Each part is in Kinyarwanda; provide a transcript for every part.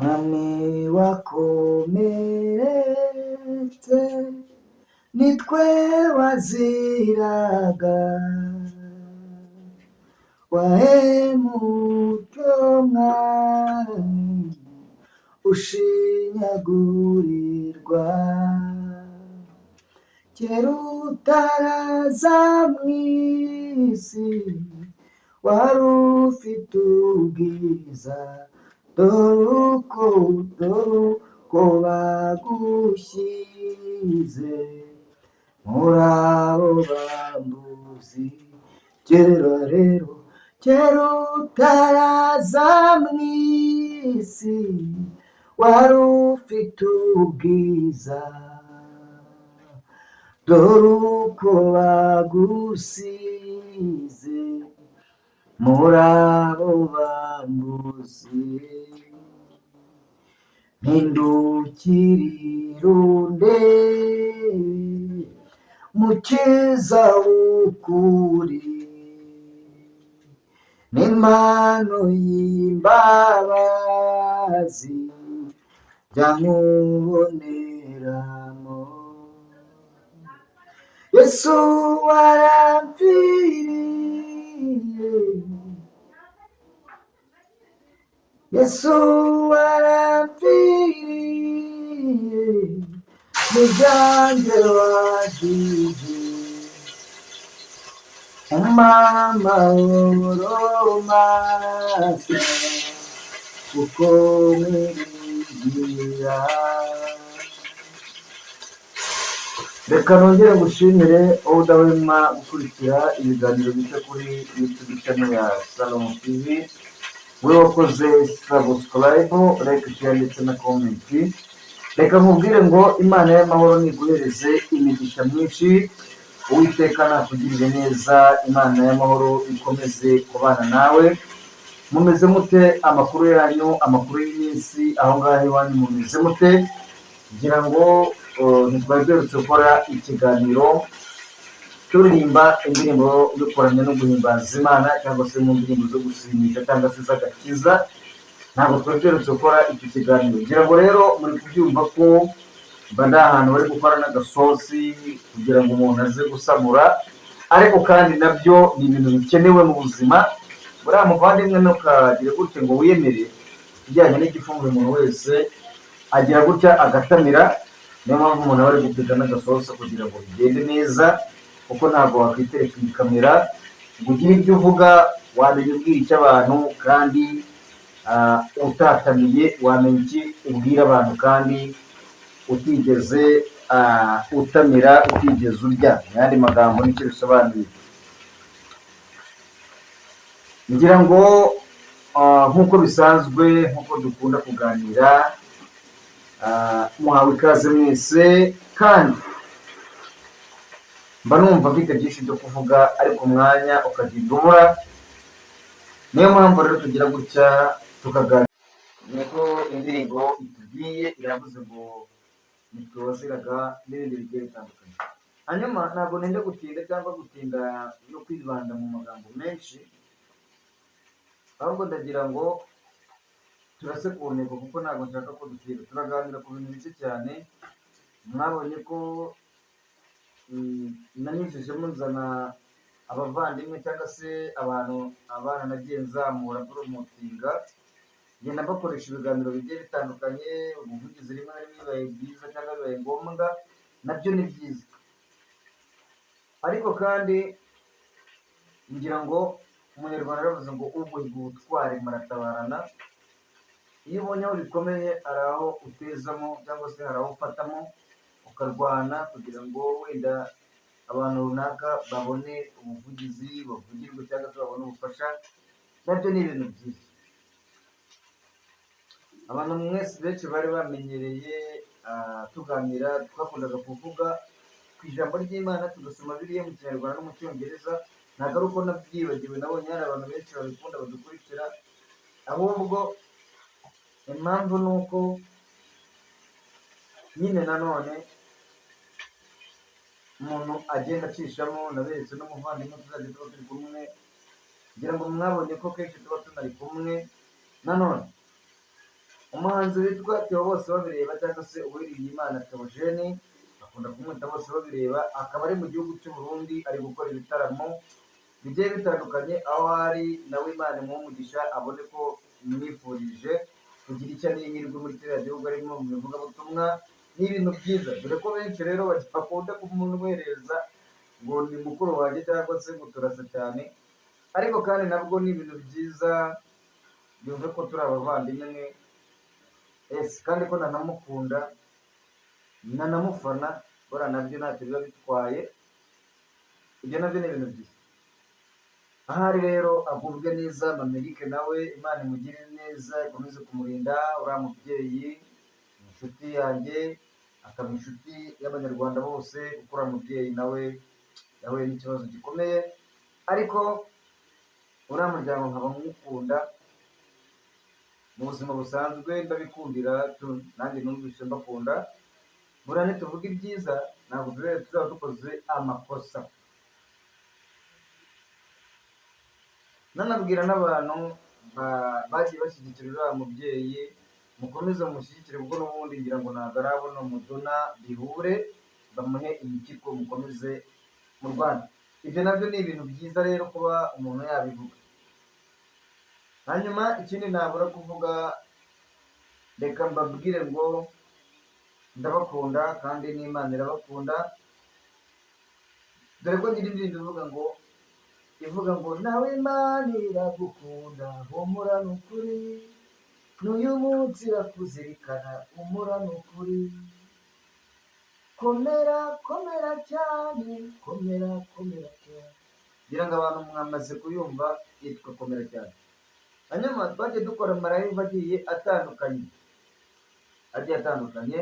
Mwami wakomeretse, nitwe waziraga, wahemutse Mwami ushinyagurirwa, kera utaraza mu isi wari ufite ubwiza, dore uko bagushyize muri abo bambuzi. Kera rero, kera utaraza mu isi wari ufite ubwiza, dore uko bagusize muri abo bambuzi. Mpindukirira undebe, Mukiza w'ukuri, n'impano y'imbabazi jya nkuboneramo. Yesu warampfiriye, Yesu warampfiriye, n'ibyanjye wazize, umpa amahoro masa kuko nkwiringira. Reka nongere ngushimire wowe udahwema gukurikira ibiganiro bica kuri YouTube channel ya Salomo TV, wowe wakoze subscribe, like, share ndetse na comment. Reka nkubwire ngo Imana y'amahoro niguhereze imigisha myinshi, Uwiteka nakugirire neza, Imana y'amahoro ikomeze kubana nawe. Mumeze mute? Amakuru yanyu, amakuru y'iminsi aho ngaho iwanyu mumeze mute? Ngira ngo ntitwari duherutse gukora ikiganiro turirimba indirimbo yo kuramya no guhimbaza Imana, cyangwa se mu ndirimbo zo gushimisha cyangwa se z'agakiza. Ntabwo twari duherutse gukora icyo kiganiro. Ngira ngo rero muri kubyumva ko mba ndi ahantu bari gukora n'agasosi kugira ngo umuntu aze gusamura, ariko kandi nabyo ni ibintu bikenewe mu buzima. Buriya muvandimwe, ntukagire gutya ngo wiyemere. Ikijyanye n'igifu, buri muntu wese agira gutya agatamira. Niyo mpamvu umuntu aba ari gupika n'agasosi kugira ngo bigende neza, kuko ntabwo wakwitereka iyi kamera ngo ugire ibyo uvuga. Wamenya ubwira icyo abantu kandi utatamiye? Wamenya iki ubwira abantu kandi utigeze utamira, utigeze urya? Mu yandi magambo nicyo bisobanuye. Ngira ngo nk'uko bisanzwe, nk'uko dukunda kuganira, muhawe ikaze mwese. Kandi mba numva mfite byinshi byo kuvuga, ariko umwanya ukagenda ubura. Niyo mpamvu rero tugira gutya tukaganira. Niko indirimbo itubwiye, iravuze ngo nitwe waziraga n'ibindi bigiye bitandukanye. Hanyuma ntabwo nenda gutinda cyangwa gutinda no kwibanda mu magambo menshi, ahubwo ndagira ngo turase ku ntego, kuko ntabwo nshaka ko dutinda. Turaganira ku bintu bike cyane. Mwabonye ko nanyujijemo nzana abavandimwe cyangwa se abantu, abana nagiye nzamura, promotinga, ngenda mbakoresha ibiganiro bigiye bitandukanye. Ubuvugizi rimwe na rimwe bibaye byiza cyangwa bibaye ngombwa, nabyo ni byiza. Ariko kandi ngira ngo Umunyarwanda yaravuze ngo uguhiga ubutwari muratabarana. Iyo ubonye aho bikomeye, hari aho utezamo cyangwa se hari aho ufatamo ukarwana kugira ngo wenda abantu runaka babone ubuvugizi, bavugirwe cyangwa se babone ubufasha. Nabyo ni ibintu byiza. Abantu mwese benshi bari bamenyereye tuganira, twakundaga kuvuga ku ijambo ry'Imana, tugasoma Bibiliya mu Kinyarwanda no mu Cyongereza. Ntabwo ari uko nabyibagiwe, nabonye hari abantu benshi babikunda badukurikira, ahubwo impamvu ni uko nyine nanone umuntu agenda acishamo. Naberetse n'umuvandimwe tuzajya tuba turi kumwe. Ngira ngo mwabonye ko kenshi tuba tunari kumwe. Nanone Umuhanzi witwa Theo Bose Babireba cyangwa se Uwiringiyimana Theogene, bakunda kumwita Bose Babireba, akaba ari mu gihugu cy'u Burundi, ari gukora ibitaramo bigiye bitandukanye. Aho ari nawe Imana imuhe umugisha, abone ko mwifurije kugira icyo n'ihirwe muri kiriya gihugu arimo mu ivugabutumwa. Ni ibintu byiza, dore ko benshi rero bakunda kumumwereza ngo ni mukuru wanjye cyangwa se ngo turasa cyane, ariko kandi nabwo ni ibintu byiza, yumve ko turi abavandimwe ese, kandi ko nanamukunda nanamufana, buriya nabyo ntacyo biba bitwaye, ibyo nabyo ni ibintu byiza. Ahari rero agubwe neza. Mamerike nawe Imana imugirire neza, ikomeze kumurinda. Uriya mubyeyi ni inshuti yanjye, akaba inshuti y'Abanyarwanda bose, kuko uriya mubyeyi nawe yahuye n'ikibazo gikomeye, ariko uriya muryango nkaba mwukunda mu buzima busanzwe, ndabikundira nanjye numvise mbakunda. Buriya nituvuga ibyiza ntabwo tuzaba dukoze amakosa. Nanabwira n'abantu bagiye bashyigikira uriya mubyeyi, mukomeze mumushyigikire, kuko n'ubundi ngira ngo ntabwo arabona umudona bihure bamuhe impyiko, mukomeze mu Rwanda. Ibyo nabyo ni ibintu byiza rero kuba umuntu yabivuga. Hanyuma ikindi nabura kuvuga, reka mbabwire ngo ndabakunda kandi n'Imana irabakunda, dore ko ngira indirimbo ivuga ngo nawe Imana iragukunda, humura ni ukuri, n'uyu munsi irakuzirikana, humura ni ukuri, komera komera cyane, komera komera cyane. Ngira ngo abantu mwamaze kuyumva, yitwa Komera Cyane. Hanyuma twagiye dukora amalive agiye atandukanye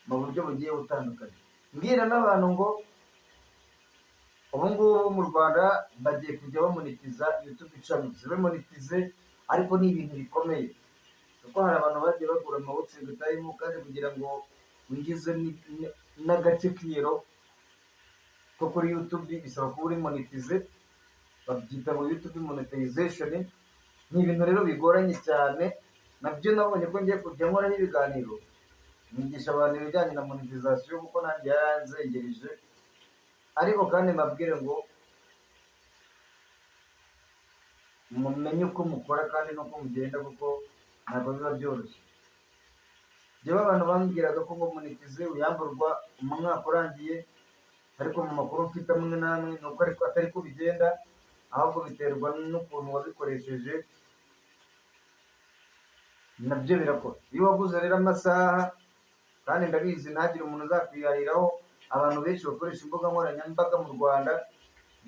mu buryo bugiye butandukanye, mbwira n'abantu ngo ubu ngubu mu Rwanda bagiye kujya bamonetiza YouTube channel, zibe monetize, ariko ni ibintu bikomeye, kuko hari abantu bagiye bagura amawatching time, kandi kugira ngo winjize n'agace k'iyero ko kuri YouTube bisaba kuba uri monetize, babyita ngo YouTube monetization. Ni ibintu rero bigoranye cyane, nabyo nabonye ko ngiye kujya nkoraho ibiganiro nigisha abantu ibijyanye na monetization, kuko nanjye yaranzengereje. Ariko kandi mbabwire ngo mumenye uko mukora kandi n'uko mugenda, kuko ntabwo biba byoroshye. Njyewe abantu bambwiraga ko ngo monetize uyamburwa umwaka urangiye, ariko mu makuru mfite amwe n'amwe ni uko ariko atari ko bigenda, ahubwo biterwa n'ukuntu wabikoresheje, nabyo birakora. Iyo waguze rero amasaha, kandi ndabizi ntagire umuntu uzakwirahiraho, abantu benshi bakoresha imbuga nkoranyambaga mu Rwanda,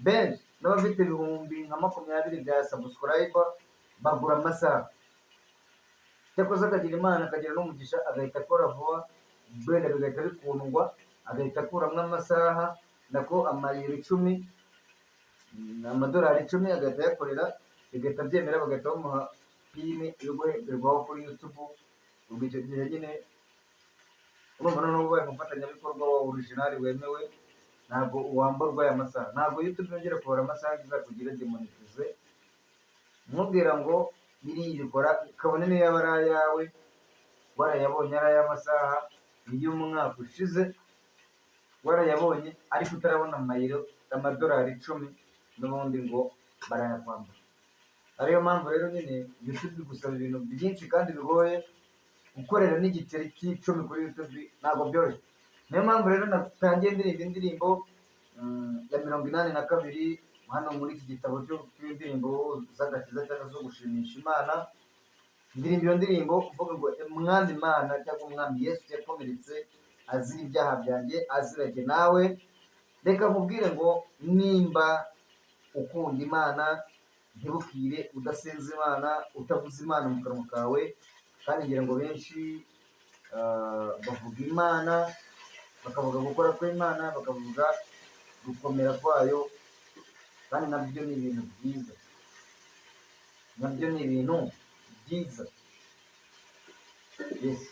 benshi n'abafite 20,000 bya subscriber bagura amasaha. Cyakoze akagira Imana, akagira n'umugisha, agahita akora vuba, wenda bigahita bikundwa, agahita akuramo amasaha, nako amayero 10, amadolari 10, agahita ayakorera bigahita byemera, bagahita bamuha PIN yo guherwaho kuri YouTube. Ubwo icyo gihe nyine urumva noneho ubaye umufatanyabikorwa wa original wemewe, ntabwo wamburwa aya masaha, ntabwo YouTube yongera kubara amasaha izakugira demonetize. Nkubwira ngo biriya bikora kabone niyo yaba ari ayawe, warayabonye ari ay'amasaha y'umwaka ushize warayabonye, ariko utarabona amayero amadolari 10, n'ubundi ngo barayakwambura. Ariyo mpamvu rero nyine YouTube gusaba ibintu byinshi kandi bigoye, gukorera n'igiceri cy'icumi kuri YouTube ntabwo byoroshye. Niyo mpamvu rero natangiye ndirimba indirimbo ya 82 hano muri iki gitabo cy'indirimbo z'agakiza cyangwa zo gushimisha Imana. Ndirimba iyo ndirimbo mvuga ngo Umwami Imana cyangwa Umwami Yesu yakomeretse azira ibyaha byanjye, azirage nawe. Reka nkubwire ngo nimba ukunda Imana, ntibukire udasenze Imana, utavuze Imana mu kanwa kawe. Kandi ngira ngo benshi bavuga Imana, bakavuga gukora kw'Imana, bakavuga gukomera kwayo, kandi nabyo ni ibintu byiza, nabyo ni ibintu byiza. Yes.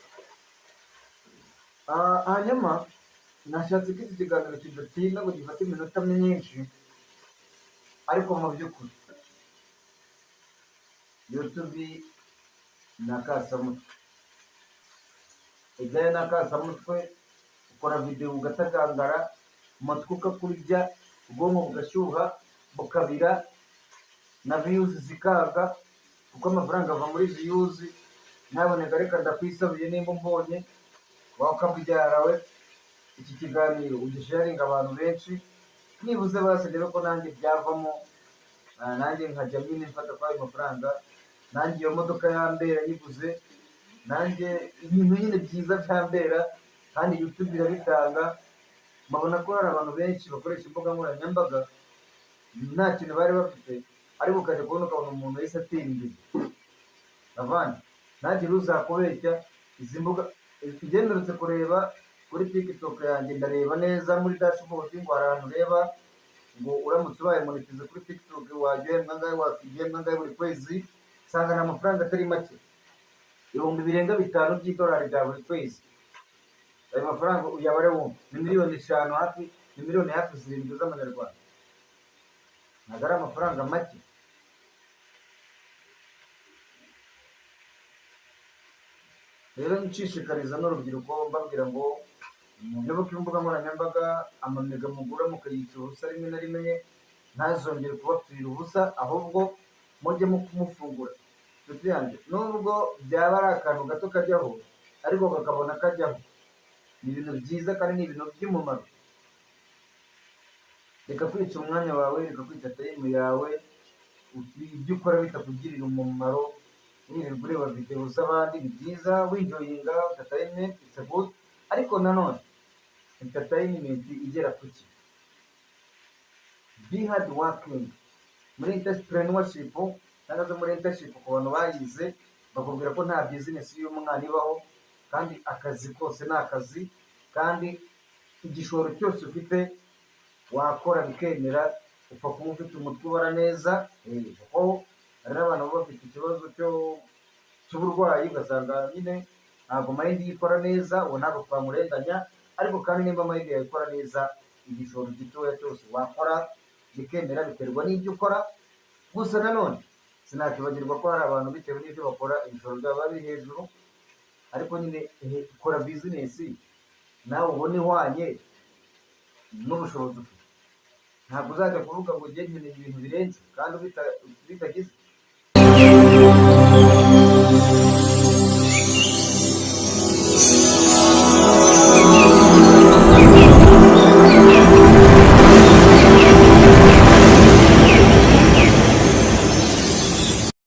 Hanyuma nashatse ko iki kiganiro kidatinda ngo gifate iminota myinshi, ariko mu by'ukuri YouTube ni akasamutwe. Ibyayo ni akasamutwe. Ukora videwo ugatagangara, amatwi ukakurya, ubwonko bugashyuha, bukabira, na views zikanga, kuko amafaranga ava muri views ntaboneka. Reka ndakwisabiye, nimba umbonye wakabyara we, iki kiganiro ugisharinga abantu benshi, nibuze basi ndebe ko nanjye byavamo. Nanjye nkajya nyine mfata kuri ayo mafaranga, nanjye iyo modoka yambera nyiguze, nanjye ibintu nyine byiza byambera. Kandi YouTube irabitanga. Mbabona ko hari abantu benshi bakoresha imbuga nkoranyambaga nta kintu bari bafite, ariko ukajya kubona ukabona umuntu wahise atera imbere. Avandi, ntagire uzakubeshya. Izi mbuga ngenderutse kureba kuri TikTok yanjye, ndareba neza muri dashboard ngo hari ahantu ureba ngo uramutse ubaye monetize kuri TikTok wajya uhembwa angahe, wakihembwa angahe buri kwezi. Nsanga ni amafaranga atari make, 5000 birenga by'idolari bya buri kwezi. Ayo mafaranga uyabare wumva, ni miliyoni 5 hafi, ni miliyoni hafi 7 z'amanyarwanda. Ntabwo ari amafaranga make. Rero nshishikariza n'urubyiruko, mbabwira ngo muyoboke imbuga nkoranyambaga. Amamega mugura mukayica ubusa rimwe na rimwe ntazongere kubapfira ubusa, ahubwo mujye mufungura. Inshuti yanjye, nubwo byaba ari akantu gato kajyaho, ariko kakabona kajyaho, ni ibintu byiza kandi ni ibintu by'umumaro. Reka kwica umwanya wawe, reka kwica time yawe, ibyo ukora bitakugirira umumaro, wirirwa ureba videwo z'abandi. Ni byiza winjoyinga entertainment, it's good, ariko nanone entertainment igera kuki? Be hard working. Muri entrepreneurship cyangwa se muri internship, ku bantu bayize, bakubwira ko nta business y'umwana ibaho, kandi akazi kose ni akazi, kandi igishoro cyose ufite wakora bikemera, upfa kuba ufite umutwe ubara neza. Kuko hari n'abantu baba bafite ikibazo cy'uburwayi, ugasanga nyine ntabwo mind ye ikora neza. Uwo ntabwo twamurenganya, ariko kandi nimba mind yawe ikora neza, igishoro gitoya cyose wakora bikemera, biterwa n'ibyo ukora. Gusa nanone sinakibagirwa ko hari abantu, bitewe n'ibyo bakora, ibishoro byabo biba biri hejuru. Ariko nyine kora business nawe ubone ihwanye n'ubushobozi ufite. Ntabwo uzajya kuvuga ngo ujye nkeneye ibintu birenze kandi bitagize.